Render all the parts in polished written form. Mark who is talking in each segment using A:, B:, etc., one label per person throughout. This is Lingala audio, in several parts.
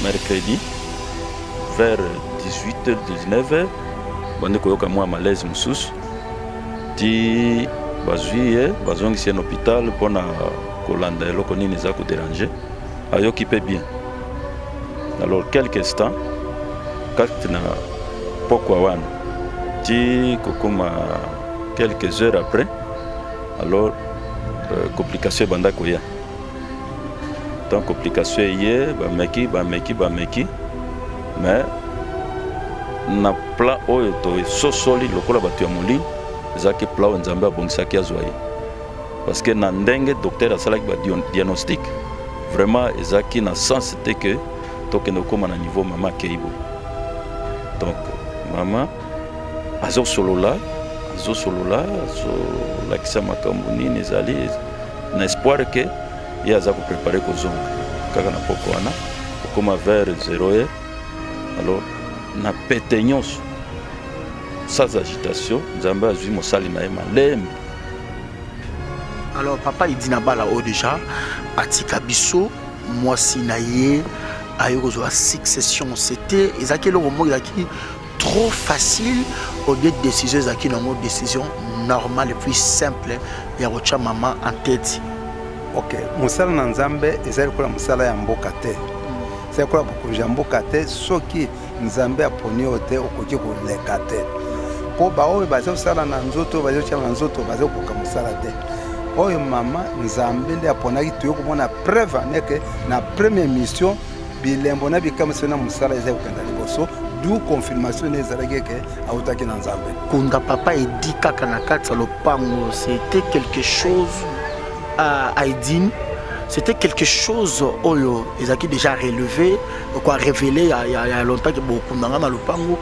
A: Mercredi vers 18h 19h, bandi koyoka mwa malaise mosusu ti bazwi ye, bazongisi ye na hôpital mpona kolanda eloko nini eza kodéranger. Ayoki mpe bien. Alors, quelque instant kati na pokwa wana ti kokóma quelques heures après, alors complication ebanda koya. Donc complication eye, bameki, bameki, bameki, mais na plan oyo tososoli lokola bato ya molimo, ezalaki plan oyo Nzambe abongisaki azwa ye, parce que na ndenge docteur asalaki badiagnostic, vraiment ezalaki na sens te ke tokende kokóma na niveau mama akei boye. Donc mama azosolola, azosolola, azolakisa makambo nini ezali na espoir ke ye aza kopréparer kozonga kaka na poko wana kokóma vers 0 heure. Alors, na pete nyonso, sans agitation, Nzambe azwi mosali na ye malembe.
B: Alors, papa Edi na bala oyo déjà atika biso, mwasi na ye aye kozwa succession. C'était, ezalaki eloko moko ezalaki trop facile au lieu de décision, ezalaki nango décision normale et puis simple ya kotia mama en tête?
C: Ok, mosala na Nzambe ezali lokola mosala ya mboka te, ezali lokola bokonzi ya mboka te. Soki Nzambe aponi yo te, okoki koleka te, mpo baoyo baza kosala na nzoto, baza kotia na nzoto, baza kokoka mosala te. Oyo mama, Nzambe nde aponaki. Toye komona preuve aneke na première mission, bilembo na bikamwisi na mosala eza kokenda liboso, du confirmation nde ezalaki eke autaki na Nzambe.
B: Kunda papa Edi kaka na kati ya lopango, c'était quelque chose à Edine, c'était quelque chose oyo ezalaki déjà relevé quoi, révélé ya longtemps ke bokundanga na lopango,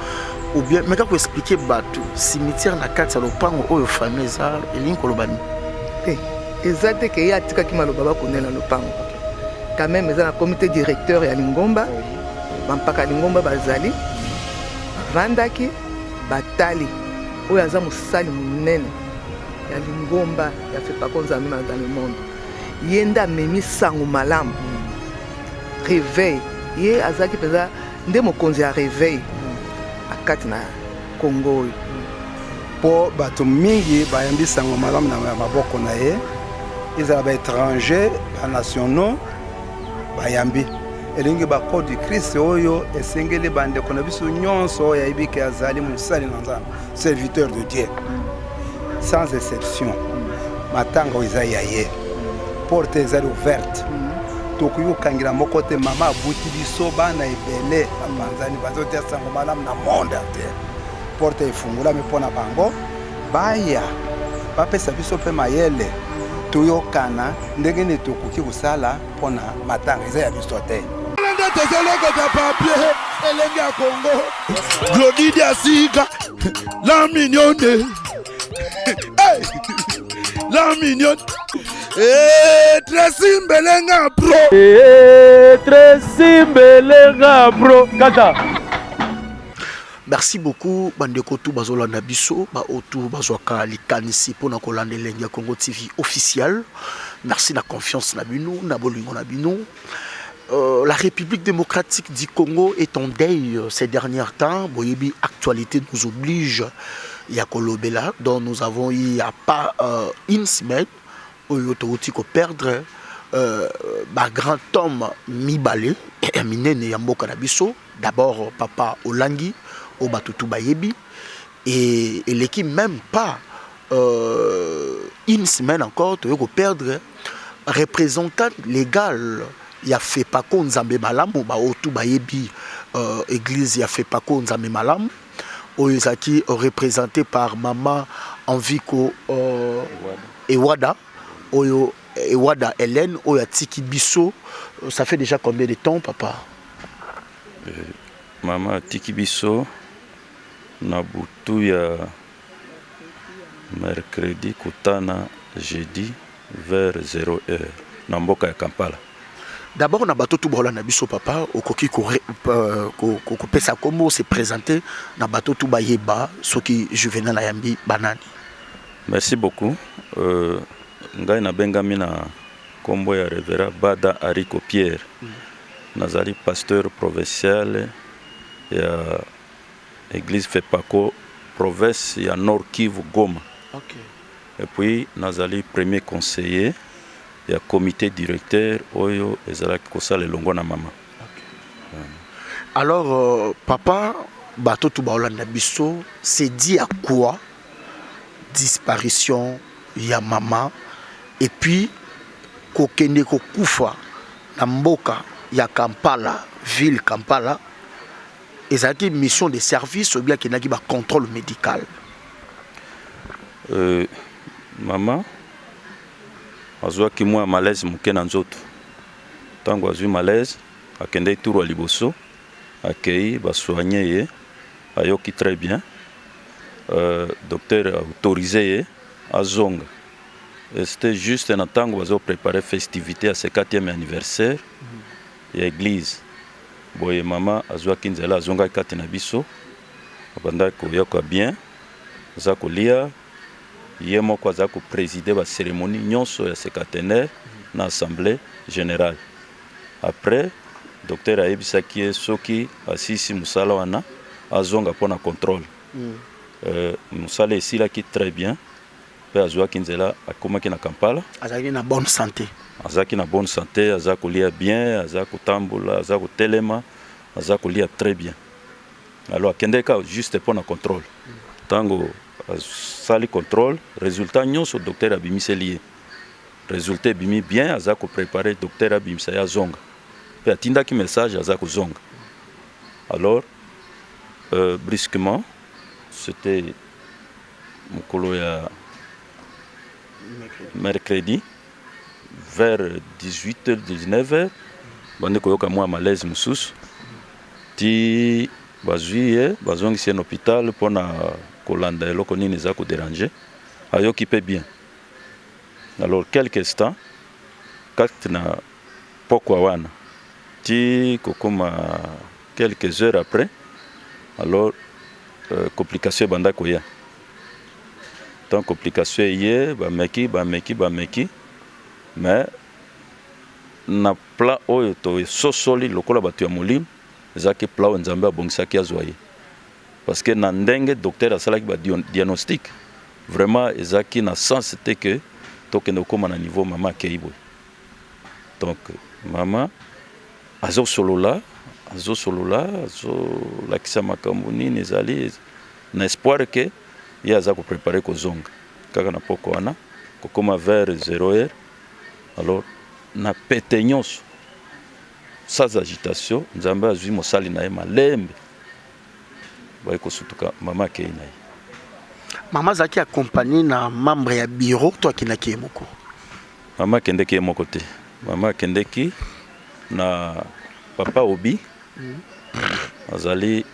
B: ou bien meka koexpliquer bato cimetière na kati ya lopango oyo famille eza, elingi koloba nini?
D: Te, eza te ke ye atikaki maloba bakundela na lopango. Quand même eza na comité directeur ya lingomba, bampaka lingomba bazali, bavandaki, batali oyo aza mosali monene ya lingomba ya FEPACO Nzambe dans le monde. Ye nde amemi sango malamu réveil. Ye azalaki mpenza nde mokonzi ya réveil akati na Kongo oyo.
C: Mpo bato mingi bayambi sango malamu na maboko na ye, ezala baétranger, banationaux, bayambi elingi bacorps du Christ oyo esengeli bandeko na biso nyonso oyo ayebi ke azali mosali na Nzambe, serviteur de Dieu, sans exception. Matanga oyo eza ya ye, porte ezali ouverte, tokoki kokangela moko te. Mama abuti biso bana ebele bapanzani, bazotia sango malamu na monde entier. Porte efungolami mpo na bango baya bapesa biso mpe mayele, toyokana ndenge nini tokoki kosala mpo na matanga eza ya biso te.
E: Nde tozolokota papier elenge ya Kongo, Glodi Diasika, la mignonne. Hey! La mignonne. Eh, Tracy Mbelenga bro.
A: Eh, Tracy Mbelenga bro kaka.
B: Merci beaucoup, bandeko tu bazolanda biso, baoyo tu bazwaka likanisi mpona kolanda Elengi ya Congo TV officiel. Merci na confiance na bino, na bolingo na bino. La République démocratique du Congo est en deuil ces derniers temps. Boyebi, actualité nous oblige ya kolobela. Donc nous avons eu il y a pas une semaine oyo touti ko perdre ba grand homme mibale minene ya mboka na biso. D'abord papa Olangi oyo bato tu bayebi, et eleki même pas une semaine encore, toyei koperdre représentant légal ya FEPACO Nzambe Malamu. Baoyo tu bayebi église ya FEPACO Nzambe Malamu oyo ezalaki représenté par mama Enviko Ewada, oyo Ewada Hélène, oyo atiki biso. Ça fait déjà combien de temps, papa?
A: Mama atiki biso na butu ya mercredi kotana jeudi vers 0 heure na mboka ya Kampala.
B: D'abord, na bato tu baolanda biso, papa, okoki kopesa nkombo, se présenter na bato tu bayeba soki Juvenal ayambi banani.
A: Merci beaucoup. Ngai nabengami na nkombo ya révérend Bada Ariko Pierre. Nazali pasteur provincial ya église FEPACO, province ya Nord Kivu, Goma. Et puis nazali premier conseiller ya comité directeur oyo ezalaki kosala elongo na mama.
B: Alors papa, bato tu baolanda biso, c'est dû à quoi disparition ya mama et puis kokende kokufa na mboka ya Kampala, ville Kampala? Ezalaki mission de service obi akendaki bacontrôle médical?
A: Mama azwaki mwa malaise moke na nzoto. Ntango azwi malaise, akendeki tour ya liboso, akei basoigne ye, ayoki très bien. Docteur autorise ye azonga. Et c'était juste na ntango bazoprépare festivité ya 50e anniversaire ya église. Boye mama azwaki nzela, azongaki kati na biso, abandaki koyoka bien, aza kolia ye moko, aza kopréside bacérémonie nyonso ya cinquantenaire na assemblée générale. Après, docteur ayebisaki ye soki asisi mosala wana, azonga mpona contrôle. Mosala esilaki très bien mpe azwaki nzela, akomaki na Kampala.
B: Azalaki na bonne santé?
A: Azalaki na bonne santé, aza kolia bien, aza kotambola, aza kotelema, aza kolia très bien. Alors akendeki kaka juste mpo na contrôle. Ntango asali contrôle, résultat nyonso docteur abimiseli ye, résultat ebimi bien. Aza koprépare, docteur abimisa ye, azonga, mpe atindaki message aza kozonga. Alors brusquement, c'était mokolo ya mercredi vers 18h 19h, bandi koyoka mwa malaise mosusu, ti bazwi ye, bazongisi ye na hôpital mpona kolanda eloko nini eza kodérange. Ayoki mpe bien. Alors quelque instant kati na pokwa wana, ti kokóma quelques heures après, alors complication ebanda koya. Tant complication eye, bameki, bameki, bameki, mais na plan oyo tososoli lokola bato ya molimo, ezalaki plan oyo Nzambe abongisaki azwa ye, parce que na ndenge docteur asalaki badiagnostic, vraiment ezalaki na sens te ke tokende kokóma na niveau mama akei boye. Donc mama azosolola, azosolola, azolakisa makambo nini ezali, na espoir ke ye aza koprépare kozonga. Kaka na poko wana, kokóma vers 0 heure, alors na pete nyonso, sans agitation, Nzambe azwi mosali na ye malembe, baye kosutuka, mama akei na ye.
B: Mama azalaki accompagné na membre ya bureau to akendaki ye moko?
A: Mama akendeki ye moko te. Mama akendeki na papa Obi, azali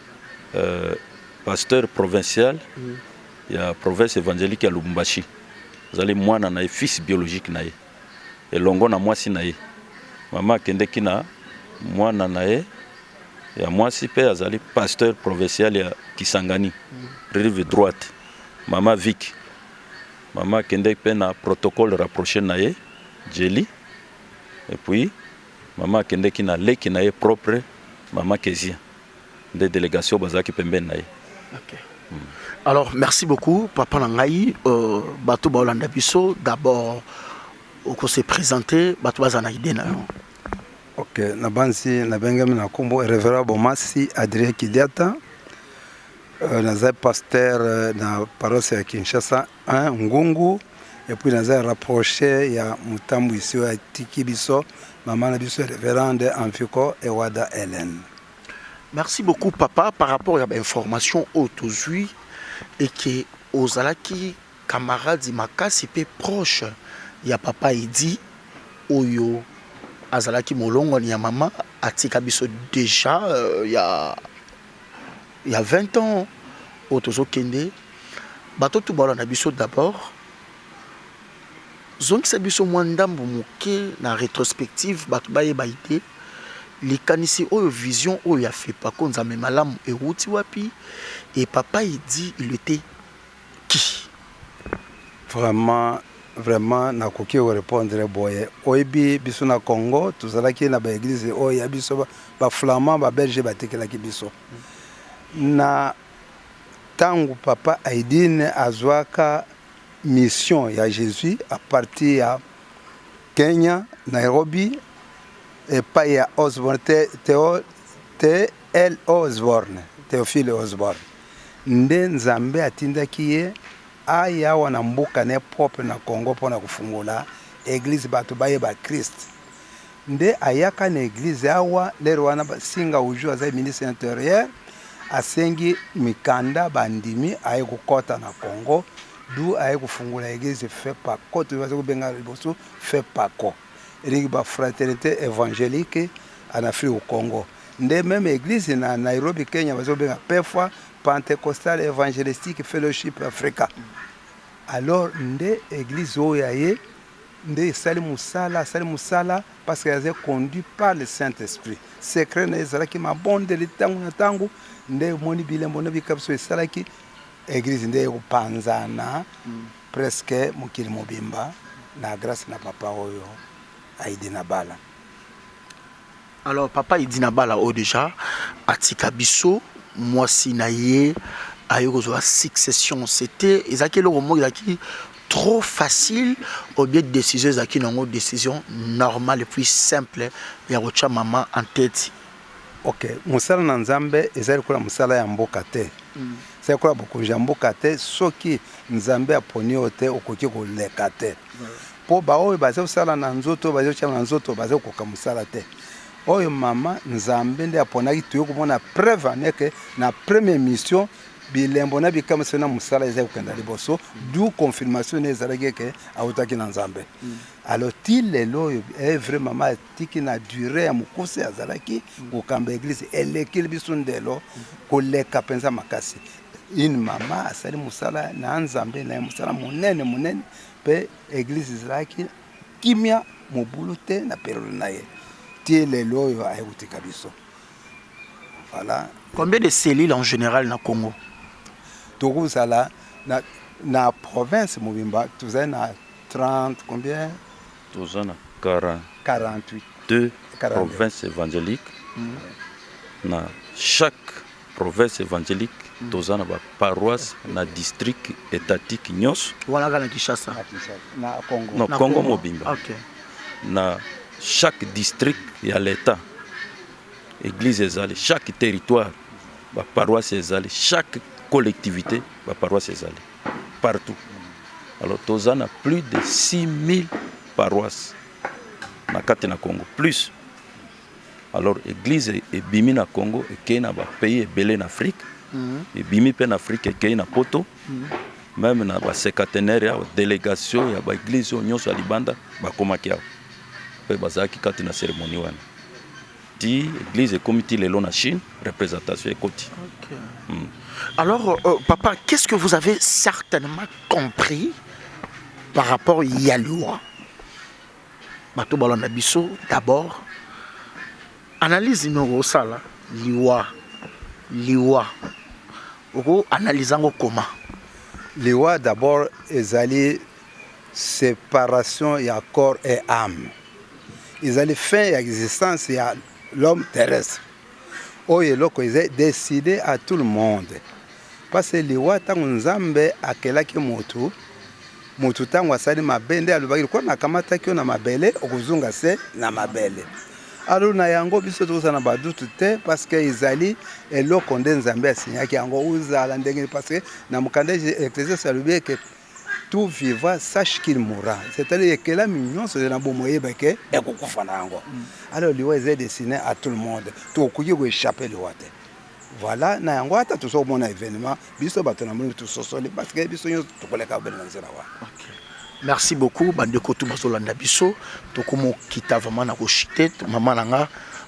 A: pasteur provincial ya province évangélique ya Lubumbashi. Azali mwana na ye, fils biologique na ye, elongo na mwasi na ye. Mama akendeki na mwana na ye ya mwasi, mpe azali pasteur provincial ya Kisangani, rive droite, mama Vik. Mama akendeki mpe na protocole rapproché na ye, Jeli. Et puis mama akendeki na leki na ye propre, mama Kezia. Nde délégation bazalaki pembeni na ye.
B: Okay. Alors merci beaucoup, papa na ngai. Bato baolanda biso, d'abord okose présenter, bato baza na idée na yo.
C: Ok, nabanzi nabengami na nkombo révérend Bomasi Adrien Kidiata. Naza pasteur na paroisse ya Kinshasa 1 Ngungu, et puis naza rapproché ya motambwisi oyo atiki biso, mama na biso révérende Amfiko Ewada Hélène.
B: Merci beaucoup, papa. Par rapport ya bainformation oyo tozwi eke ozalaki camarade makasi mpe proche ya papa Edi, oyo azalaki molongwani ya mama, atika biso déjà ya 20 ans oyo tozokende. Bato tu balanda biso, d'abord zongisa biso mwa ndambo moke na rétrospective, bato bayeba ete likanisi oyo, vision oyo ya FEPACO Nzambe Malamu ewuti wapi, et papa Edi, il était qui?
C: Vraiment. Vraiment nakoki ko repondre boye, oyebi biso na Congo tozalaki na ba eglise oyo ya biso ba flamand ba belge batekelaki biso na tango papa Aidine azwaka mission ya Jesus à partir ya Kenya Nairobi epai ya Osborne te, Theo, T L Osborne Theophile Osborne nde Nzambe atindaki ye Aya awa na mboka ne propre na Congo pona kofungola eglise batu bayeba Christ nde ayaka na eglise awa lere wana singa uju azali ministre interieur asengi mikanda bandimi aye kokota na Congo du aye kofungola eglise fepaco toza kobenga liboso fepaco elingi ba fraternite evangelique en Afrique au Congo nde meme eglise na Nairobi Kenya bazobenga pefa Pentecostal Evangelistic Fellowship Africa. Alors nde eglise oyo ya ye nde esali mosala, asali mosala parce que azali conduit par le Saint-Esprit. Secret na ye ezalaki mabondeli ntango na ntango, nde omoni bilembo na bikabiso esalaki eglise nde ekopanzana presque mokili mobimba na grâce na papa oyo Aidina Bala.
B: Alors papa Edina Bala oyo dejà atika biso mwasi na ye aye kozwa succession c'était ezalaki eloko moko ezalaki trop facile ou bien décision ezalaki nango décision normale et puis simple ya kotya mama en tête.
C: Ok, mosala na Nzambe eza lokola mosala ya mboka te. Eza lokola bokonzi ya mboka te, soki Nzambe aponi yo te okoki koleka te. Po ba oyo bazo sala na nzoto bazo tia na nzoto bazo koka musala te. Oyo mama Nzambe nde aponaki toye komona preuve en est que na première mission bilembo na bikamwisi na musala eza kokenda liboso d'où confirmation ne ezalaki ke awutaki na Nzambe. Alors ti lelo oyo eh vrai mama atiki na durée ya mokuse azalaki kokamba eglise elekeli biso ndelo koleka penza makasi. Une mama asali musala na Nzambe na ye musala monene monene Pe eglise ezalaki kimia mobulu te na periode na ye ti lelo oyo aye kotika biso voilà.
B: Combien de cellules en general na Congo?
C: Tokozala na, na province mobimba tozali na 30 combien?
A: Toza na 42
C: 48
A: provinces évangéliques na chaque Province evangelique toza na ba paroisse na district etatique nyonso.
B: Wana kaka na Kinshasa?
C: Na Congo.
A: Non, Congo mobimba. Okay. Na chaque district ya l'État église ezali, chaque territoire ba paroisse ezali, chaque collectivité ba paroisse ezali partout. Alors toza na plus de 6000 paroisses na kati na Congo plus. Alors eglise ebimi na Congo ekei na ba pays ebele na Afrique, ebimi pe na Afrique ekei na poto, meme na ba cinquantenaire awa delegation ya ba eglise oyo nyonso ya libanda bakomaki awa pe bazalaki kati na ceremonie wana ti eglise ekomi ti lelo na Chine représentation ekoti.
B: Okay. Alors papa, qu'est-ce que vous avez certainement compris par rapport ya liwa? Bato balanda biso d'abord analyse nini okosala liwa liwa oko analyse yango comment?
C: Liwa d'abord ezali separation ya corps et ame, ezali fin ya existence ya l'homme terrestre oyo eloko eza decide à tout le monde parce que liwa tango Nzambe akelaki mutu Mutu tango asali mabe nde alobaki lokola nakamataki yo na mabele okozonga se na mabele. Alors na yango biso tokozala na ba doute te parce que ezali eloko nde Nzambe asignaki yango ozala ndenge nini parce que na mokanda Ecclesiaste alobi eke tout vivant sache qu'il mourra, c'est-à-dire ekelami nyonso ezali na bomoi eyeba ke ekokufa na yango. Alors liwa ezali destiné à tout le monde, tokoki ko echapper liwa te. Voilà na yango ata tozo komona evenement biso bato na molimo tososoli parce que biso nyonso tokoleka bobele na nzela wana.
B: Okay. Merci beaucoup bandeko tu bazolanda biso tokomokita vraiment na kochite mama na nga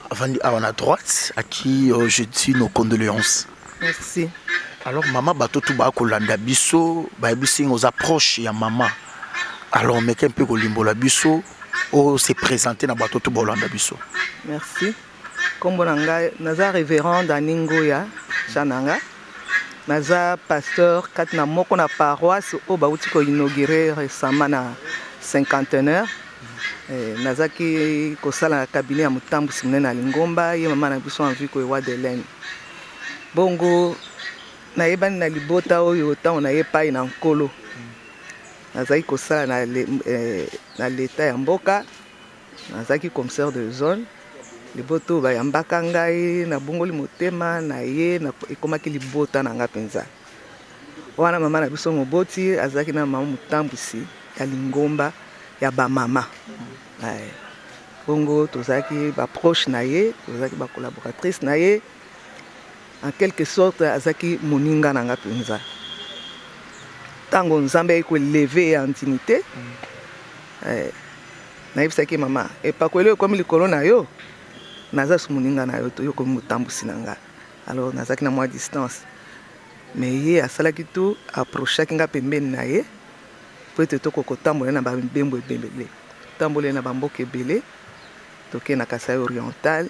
B: avandi awa na droite à qui je dis nos condoléances.
D: Merci.
B: Alors mama bato tu bakolanda biso bayebisi nga oza proche ya mama alors meke mpe kolimbola biso o se présenter na bato tu bolanda biso.
D: Merci. Kombo na ngai naza reverend Dani Ngoya Chananga. Naza pasteur kati na moko na paroisse oyo bauti ko inaugurer récemment na cinquantenaire. Eh, nazaki kosala na cabinet ya motambwisi monene ya lingomba, ye mama na biso Envie Koewa d'Hélène. Bongo nayebani na libota oyo ntango naye epai na Nkolo. Nazalaki kosala na, eh, na leta ya mboka, nazalaki commissaire de zone. Libota oyo bayambaka ngai, nabongoli motema na ye, ekomaki libota na ngai mpenza. Wana mama na biso moboti azalaki na mama motambwisi ya lingomba ya bamama. Bongo tozalaki ba proche na ye, tozalaki ba collaboratrice na ye. En quelque sorte azalaki moninga na ngai mpenza. Ntango Nzambe ayaki ko elever ye en dignite, nayebisaki ye, mama, epakweli oyo ekomi likolo na yo, naza lisusu moninga na yo te, yo okomi motambwisi na ngai. Alors nazalaki na mwa distance, mais ye asalaki tout, a approchaki ngai pembeni na ye mpo ete tokoka kotambola na ba mibembo ebele. Totamboli na ba mboka ebele, toke na Kasaï oriental,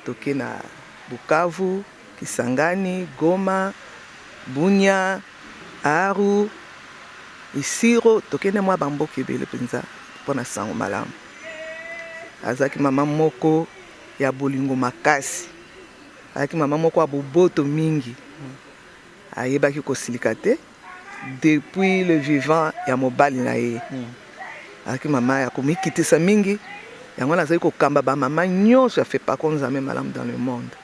D: toke na Bukavu, Kisangani, Goma, Bunia, Aru, Isiro, tokende mwa ba mboka ebele mpenza mpo na sango malamu. Azalaki mama moko ya bolingo makasi, azalaki mama moko ya boboto mingi, ayebaki kosilika te depuis le vivant ya mobali na ye. Azalaki mama ya komikitisa mingi, yango wana azali kokamba ba mama nyonso ya Fepaco Nzambe malamu dans le monde.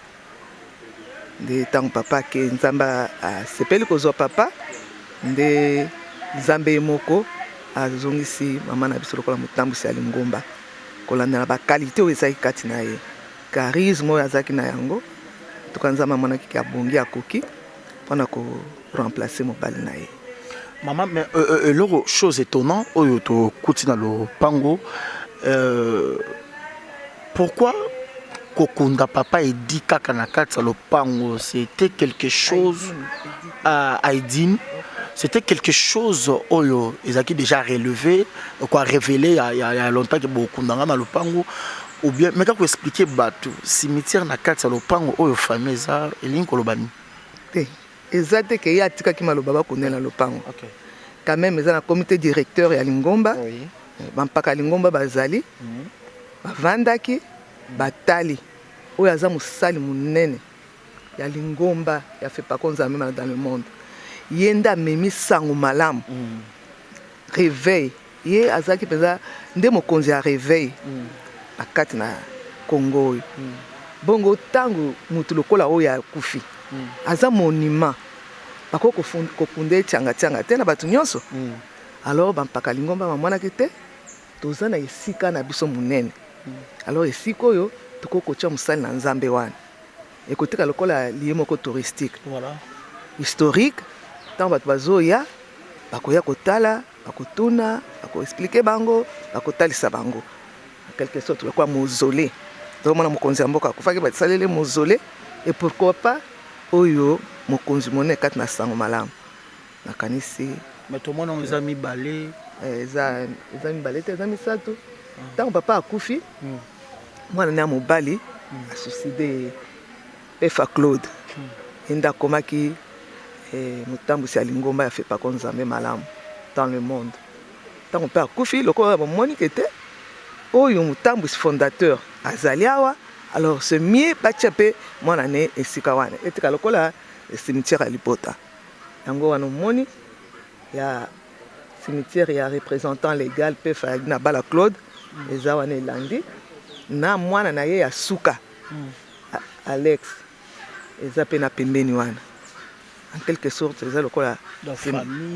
D: Nde ntango papa ake, Nzambe asepeli kozwa papa, nde Nzambe ye moko azongisi mama na biso lokola motambwisi ya lingomba, kolanda na ba qualite oyo ezalaki kati na ye, charisme oyo azalaki na yango. En tout cas Nzambe amonaki ke abongi, akoki mpona ko remplacer mobali na ye.
B: Maman, mais euh, euh, eloko chose étonnant oyo tokuti na lopango, pourquoi kokunda papa Eddy kaka na kati ya lopango? C'était quelque chose à Aidine, c'était quelque chose oyo ezalaki déjà relevé quoi, révélé ya, ya, ya longtemps que bokunda nga na lopango, ou bien mais kaka expliquer bato cimetière na kati ya lopango oyo famille eza elingi koloba nini?
D: Te, eza te ke ye atikaki maloba bakunda na lopango. Okay. Quand même eza na comité directeur ya lingomba. Oui. Bampaka ya lingomba bazali, bavandaki, batali oyo aza mosali monene ya lingomba ya Fepaco Nzambe Malamu dans le monde. Ye nde amemi sango malamu. Réveil. Ye azalaki mpenza nde mokonzi ya réveil na kati na Congo oyo. Bongo ntango moto lokola oyo akufi, aza monument, bakoki kokunda ye tianga tianga te na bato nyonso. Alors bampaka lingomba bamonaki te toza na esika na biso monene. Alors esika oyo tokoki kotia mosali na Nzambe wana ekotika lokola lieu moko touristique.
B: Voilà.
D: Historique, ntango bato bazoya bakoya kotala, bakotuna, bako expliquer bango, bakotalisa bango. En quelque sorte lokola mausolée. Tozomona mokonzi ya mboka akufaki, basaleli mausolée, et pourquoi pas oyo mokonzi monene kati na sango malamu. Nakanisi.
B: Mais tomona yango eza mibale.
D: Eza, eza mibale te, eza misato. Ntango papa akufi, mwana ne ya mobali asuicide ye, Pefa Claude. Ye nde akomaki motambwisi ya lingomba ya Fepaco Nzambe malamu dans le monde. Ntango mpe akufi, lokola bomoni ke te oyo motambwisi fondateur azali awa, alors c'est mieux batia mpe mwana ne esika wana, etika lokola cimetière ya libota. Yango wana omoni ya cimetière ya représentant légal pe na Bala Claude eza wana elandi na mwana na ye ya suka Alex eza pe na pembeni wana. En quelque sorte eza lokola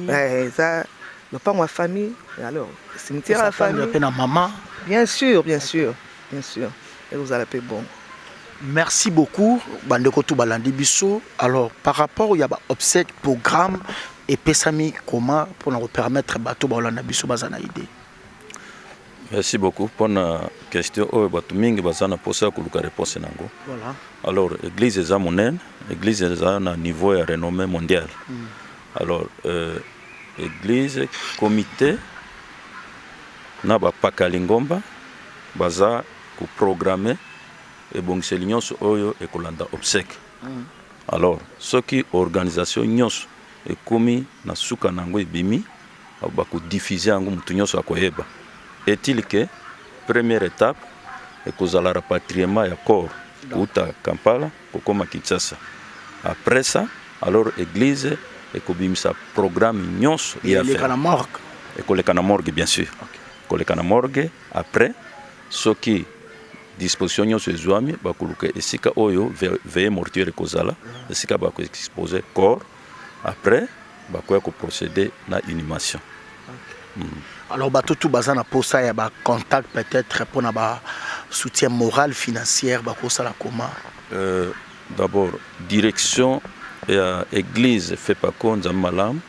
D: eza lopango ya famille, alors cimetière ya famille
B: pe na mama.
D: Bien sûr, bien sûr, bien sûr, ekozala pe bongo.
B: Merci beaucoup bandeko tout balandi biso. Alors par rapport ya ba obsèques, programme epesami comment pour na permettre bato balanda biso baza na idée?
A: Merci beaucoup pour la question oyo bato mingi baza na posa ya koluka réponse nango.
B: Voilà.
A: Alors église eza monene, église eza na niveau ya renommée mondiale. Alors église comité na bapaka lingomba baza koprogrammer ebongiseli nyonso oyo ekolanda obsèque. Alors soki organisation nyonso ekomi na suka na yango ebimi, bakodiffuze yango, motu nyonso akoyeba. Est-il que première étape ekozala rapatriement ya corps kouta Kampala kokoma Kinshasa. Après ça, alors église ekobimisa programme nyonso ya
B: Eleka na morgue?
A: Ekoleka na morgue, bien sûr, ekoleka na morgue. Après, soki disposition nyonso ezwami, bakoluka esika oyo veillée mortuaire ekozala, esika bakoexpose corps. Après, bakoya koprocéder na inhumation.
B: Alors bato tu baza na posa ya bacontact, peut-être mpona basoutien moral, financière, bakosala koma?
A: D'abord, direction ya église FEPACO Nzambe Malamu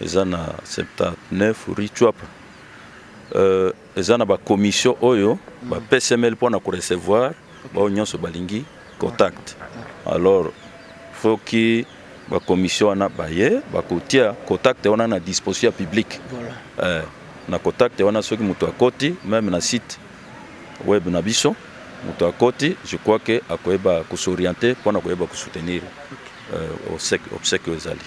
A: eza na 79 rue Tshuapa. Eza na bacommission oyo bapcml mpona korecevoir bao nyonso balingi contact. Alors soki bacommission wana baye, bakotia contact wana na disposition ya public. Na contact wana, soki moto akoti même na site web na biso, moto akoti, je crois que akoyeba kosorienter mpona koyeba kosoutenir obsèque oyo ezali.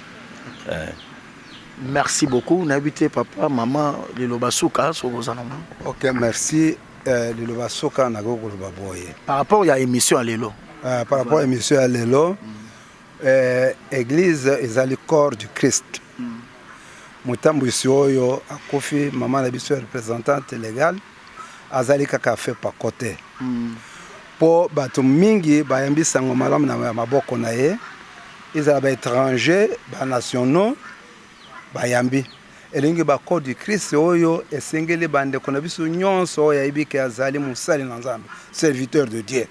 B: Merci beaucoup. Nayebi te, papa, mama, liloba suka soki oza nango.
C: Ok, merci. Liloba suka, nakoki koloba boye.
B: Par rapport ya émission ya lelo.
C: Par rapport à émission ya lelo, église ezali corps du Christ. Motambwisi oyo akufi, mama na biso ya représentante légale, azali kaka FEPACO te, mpo bato mingi bayambi sango malamu na maboko na ye, ezala baétranger, banationaux bayambi. Elingi bacorps du Christ oyo esengeli bandeko na biso nyonso oyo ayebi ke azali mosali na Nzambe, serviteur de Dieu,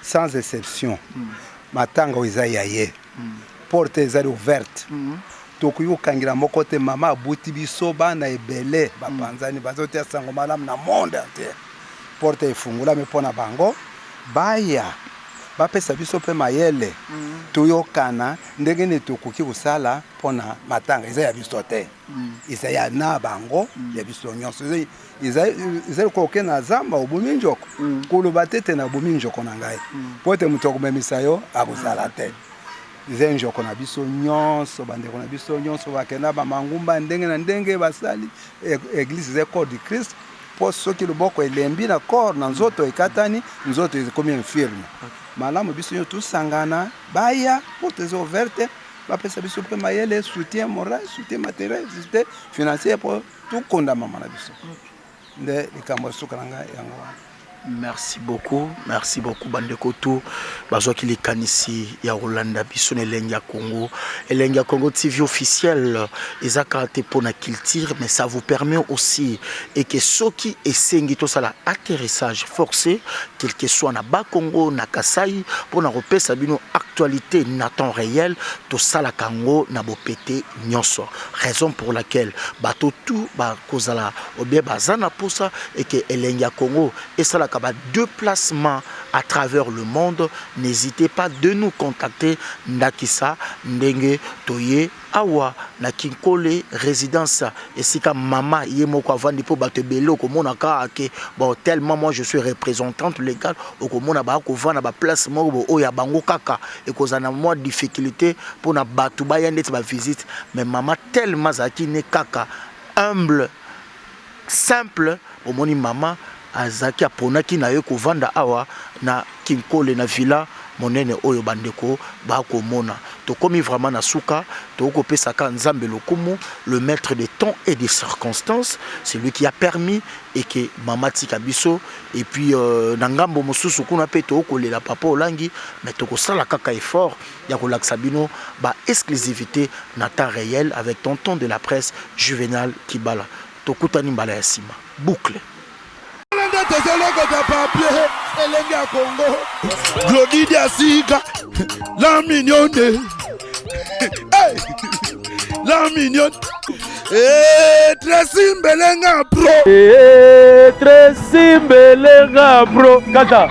C: sans exception. Matanga oyo eza ya ye, porte ezali ouverte, tokoki kokangela moko te. Mama abuti biso bana ebele bapanzani, bazotia sango malamu na monde entier. Porte efungulami mpo na bango baya bapesa biso mpe mayele, toyokana ndenge nini tokoki kosala mpona matanga. Eza ya biso te, eza ya na bango, ya biso nyonso. Eza lokola okende na zamba, obomi njoko, koloba te te nabomi njoko na ngai, mpo ete moto akomemisa yo akozala te. Eza njoko na biso nyonso. Bandeko na biso nyonso bakenda bamangumba ndenge na ndenge, basali église eza corps du Christ, mpo soki loboko elembi na corps na nzoto ekatani, nzoto ekomi infirme. Malamu biso nyonso tosangana, baya, porte eza ouverte, bapesa biso mpe mayele, soutien moral, soutien matériel, soutien financier, mpo tokonda mama na biso. Nde likambo ya suka na ngai yango wana.
B: Merci beaucoup, merci beaucoup. Bandeko tu bazwaki likanisi ya kolanda biso na Elengi ya Congo, Elengi ya Congo TV officiel eza kaka te mpona culture, mais ça vous permet aussi et que soki esengi tosala atterrissage forcé quel que soit na Bakongo, na Kasai, mpona kopesa bino actualité na temps réel, tosalaka yango na bopete nyonso. Raison pour laquelle bato tu bakozala obie baza na posa eke Elengi ya Congo esalaka ba déplacement à travers le monde, n'hésitez pas de nous contacter. Ndakisa ndenge toye awa na Kinkole résidence, esika mama ye moko avandi, mpo bato ebele okomona kaka ke bon, tellement moi je suis représentante légale, okomona bakovanda baplace moko bo oyo ya bango kaka, ekozala na mwa difficulté mpona bato baya ndeti bavisite. Mais mama tellement azalaki ne kaka humble, simple, omoni mama azalaki aponaki na ye kovanda awa na Kinkole, na villa monene oyo bandeko bakomona. Tokomi vraiment na suka. Tokopesaka Nzambe lokumu, le maître de temps et des circonstances, c'est lui qui a permis et que mama tika biso. Et puis na ngambo mosusu kuna mpe tokolela papa Olangi, mais tokosala kaka effort ya kolakisa bino ba exclusivité na temps réel avec tonton de la presse Juvenal Kibala. Tokutani mbala ya nsima. Boucle.
E: Nde tozolokota papier, Elengi ya Congo. Glodi Diasika, la mignonne. Hey! La mignonne. Eh, Tracy Mbelenga pro.
A: Eh, Tracy Mbelenga pro. Kaka.